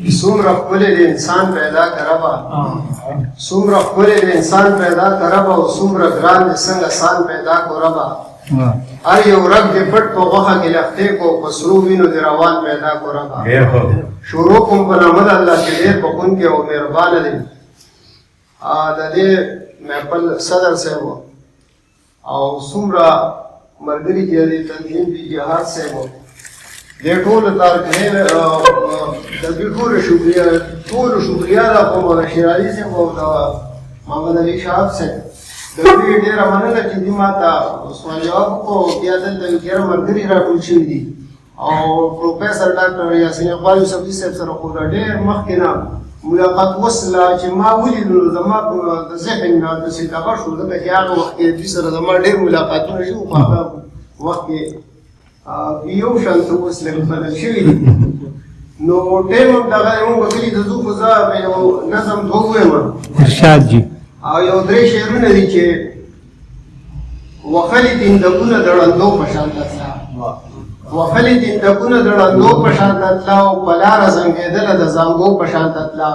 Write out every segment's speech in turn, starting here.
څومره ښکلی د انسان پیدا کربا، څومره ښکلی د انسان پیدا کربا، او څومره ګران دې څنګه سان پیدا کربا. هر یو رګ دې پټ په غوښه کې لښتې کو، په سرو وینو دې روان پیدا کربا. شروع کوم په نامه د الله چې ډېر بخښونکی او مهربانه دی. د دې محفل صدر صاحب او څومره ملګري چې د تنظیم دي، جهاد صاحب، دې ټولو تارکې، د دې ټولو شکریه، ټولو شکریه ده کوم. شیرعلي صاحب او د محمد علي شهاب صاحب، د دوی ډېره مننه چې دوی ما ته سوال جواب وکړو. بیا دلته یو ډېر ملګري راټول شوي دي او پروفیسر ډاکټر یاسین اقبال یوسفزي صاحب سره خو دا ډېر مخکې نه ملاقات وسله چې ما ولیدو، نو زما په د ذهن نه داسې دغه شو، ځکه چې هغه وخت کې دوی سره زما ډېر ملاقاتونه شوي، خو هغه وخت کې یو شان څه اوس لږ بدل شوي دي. نو ټایم هم دغه دی، موږ کلي ته ځو، خو زه به یو نظم دوه ووایم. ارشاد جی. او یو درې شعرونه دي چې وخلي تندکونه د ړندو په شان تتله، وخلي تندکونه د ړندو په شان تتله، او په لاره زنګېدله د زانګو په شان تتله.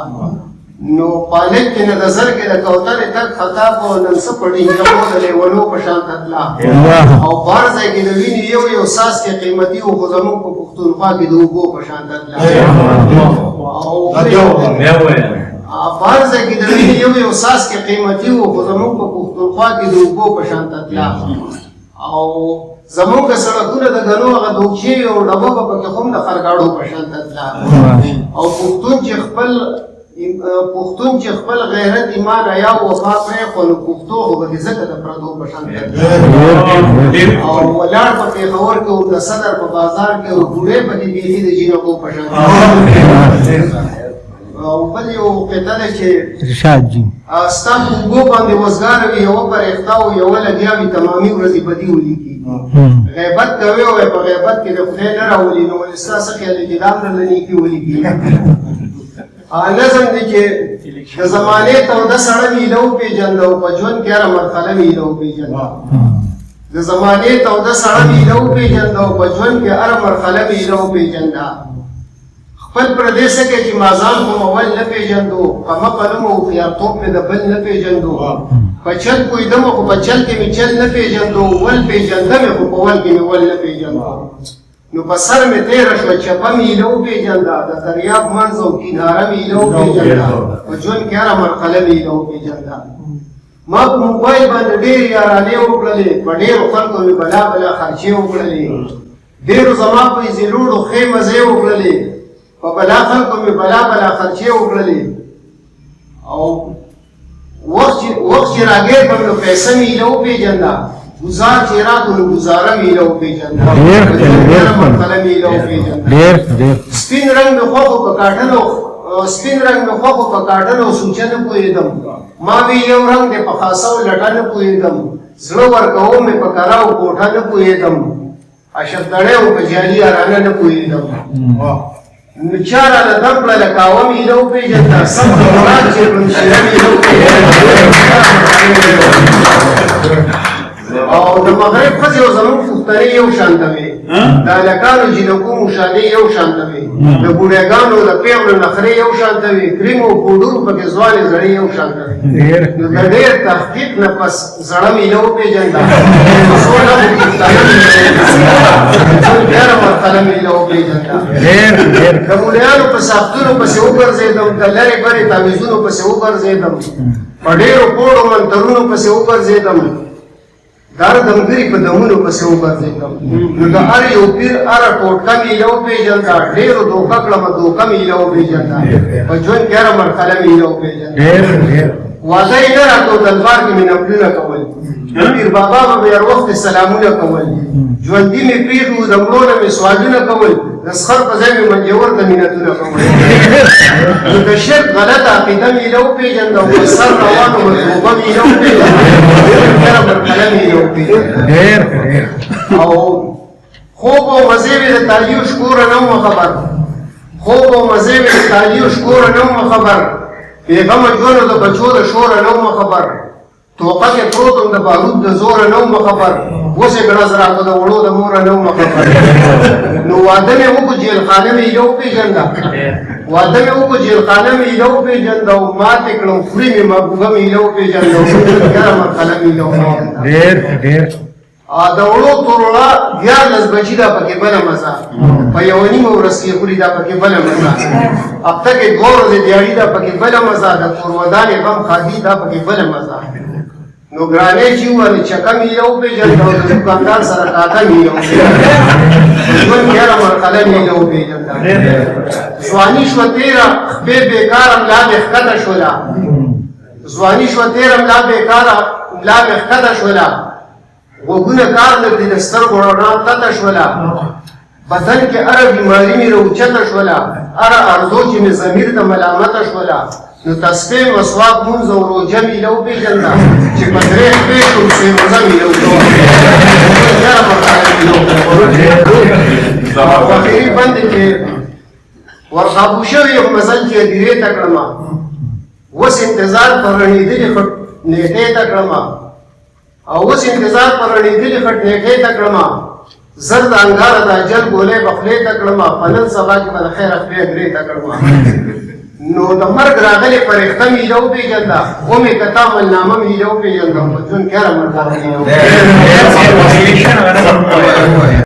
نو پالک کې نه د زرګې د کوترې تګ خطا کو، نن څه په ډینګو د لیونو په شان تتله. او په هر ځای کې د وینې یو یو څاڅکی قیمتي و، خو زموږ په پښتونخوا کې د اوبو په شان تتله. او په هر ځای کې د وینې یو یو څاڅکی قیمتي و، خو زموږ په پښتونخوا کې د اوبو په شان تتله. او زموږ سړکونه د ګنو هغه دوکچې او ډبه به پکې هم د خرګاړو په شان تتله. او پښتون چې خپل غیرت، ایمان، حیا او وفا پرېښود، نو پښتو خو به دې ځکه د پردو په شان تتله. او ولاړ په پېښور کې او د صدر په بازار کې او بوډۍ پکې بیخي د جینکو په شان. او بل یو قطعه ده چې ارشاد جی. ستا په اوږو باندې وزګاره وي یوه پرښته او یوه لګیا وي تمامي ورځې بدي ولیکي. غیبت کوي او په غیبت کې د خدای نه راولي، نو ولې ستا څه خیال دی چې دا هم درله نیکي ولیکي؟ نظم دی چې د زمانې توده سړه میله وپېژنده او په ژوند کې هره مرحله میله وپېژنده. د زمانې توده سړه میله وپېژنده او په ژوند کې هره مرحله میله وپېژنده. خپل پردې څه کې چې ما ځان کوم اول نه پېژندو، کمه قلم او هوښیارتوب مې د بل نه پېژندو. په چل پوهېدم خو په چل کې مې چل نه پېژندو، ول پېژنده مې خو په ول کې مې ول نه پېژندو. نو په سر مې تېره شوه چپه مې ایله وپېژنده، د دریاب منځ او کناره مې ایله وپېژنده، په ژوند کې هره مرحله مې ایله وپېژنده. ما په موبایل باندې ډېرې یارانې وکړلې، په ډېرو خلکو مې بلا بلا خرچې وکړلې، ډېرو زما په ایزیلوړو ښې مزې وکړلې، په بلا خلکو مې بلا بلا خرچې وکړلې. او وخت چې راګیر کړم نو پیسې مې ایله وپېژنده، ګزار چې راکړو نو ګزاره مې ایله وپېژنده. ډېر ښه، ډېر ښه. مرحله مې ایله وپېژنده. ډېر ډېر. سپین رنګ مې خوښ و په کاټن او سپین رنګ مې خوښ و په کاټن او سوچه نه پوهېدم. ما وی یو رنګ دی په خاصه او لټه نه پوهېدم، زړه ورکوم مې په کره او کوټه نه پوهېدم، عاشق دړی او په جعلي یارانه نه پوهېدم. نو چا راله دم کړه لکه قهوه مې ایله وپېژنده، سم د مراد چې کړم شیره مې ایله وپېژنده. او د مغرب ښځې او زموږ پښتنې یو شان ته وې، د هلکانو جینکو مشادې یو شان ته وې، د بوډاګانو د پېغلو نخرې یو شان ته وې، کریم او پوډرو پکې ځوانې زړې یو شان ته وې. نو د ډېر تحقیق نه پس زړه مې ایله وپېژنده، په څو لغو پښتانه مې ایله وپېژنده، ډېره مرحله مې ایله وپېژنده. ډېر ډېر. د مولیانو په ساختونو پسې وګرځېدم، د لرې برې تعویذونو پسې وګرځېدم، په ډېرو پوړو منترونو پسې وګرځېدم، د هر دمګري په دمونو پسې وګرځېدم. نو د هر یو پیر هره ټوټکه مې ایله وپېژنده، ډېرو دوکه کړمه دوکه مې ایله وپېژنده، په ژوند کې هره مرحله مې ایله وپېژنده. ډېر ډېر. واده یې نه راتلو، دربار کې مې نفلونه کول، پیر بابا به مې هر وخت سلامونه کول، ژوندي مې پرېښي وو، د مړو نه مې سوالونه کول، د سخر په ځای مې منجور ته منتونه کول. نو د شرک غلطه عقیده مې ایله وپېژنده او په سر روانو مطلوبه مې ایله وپېژنده، هره مرحله مې ایله وپېژنده. ډېر ډېر. او خوب او مزې مې د تالیو شکوره نه وم خبر، خوب او مزې مې د تالیو شکوره نه وم خبر، بېغمه ژوند د بچو د شوره نه وم خبر، توقه کې پروت وم د بارود د زوره نه وم خبر، اوس یې ګړز راکړو د وړو د موره نه وم خبر. نو واده مې وکړو، جېلخانه مې ایله وپېژنده. واده مې وکړو، جېلخانه مې ایله وپېژنده او ماتې کړم، خوري مې محبوبه مې ایله وپېژنده او هره مرحله مې ایله وپېژنده. ډېر ډېر. د وړو تورړه 13 بجې دا پکې بله مزه، په یوه نیمه ورځ کې خوري دا پکې بله مزه، هفته کې 2 ورځې دیاړي دا پکې بله مزه، د کورودانې غم ښادي دا پکې بله مزه. نو ګرانې چې وویل چکه مې ایله وپېژنده او د دوکاندار سره کاکه مې ایله وپېژنده، ژوند کې هره مرحله مې ایله وپېژنده. ځواني شوه تېره، خپې بېکاره ملا مې ښکته شوله، ځواني شوه تېره، ملا بېکاره ملا مې ښکته شوله، غوږونه کار نه کړي، د سترګو رڼا تته شوله، بدن کې هره بیماري مې راوچته شوله، هره ارزو چې مې ضمیر ته ملامته شوله. نو تسبیح، مسواک، مونځ او روژه مې ایله وپېژنده، چې په 3 خپې شوم سې روزه مې ایله وپېژنده. په اخري بند کې ورقابو شوی یم، مزل چې هدیرې ته کړمه، اوس انتظار پر رڼېدلي خټ نېټې ته کړمه، او اوس انتظار پر رڼېدلي خټ نېټې ته کړمه، زر د انګاره د اجل ګولۍ به خولې ته کړمه، په نن سبا کې به د خیره خپې اګرې ته کړمه. نو د مرګ راغلې فرښته مې ایله وپېژنده، ومې کته عملنامه مې ایله وپېژنده، په ژوند کې هره مرحله مې ایله وپېژنده.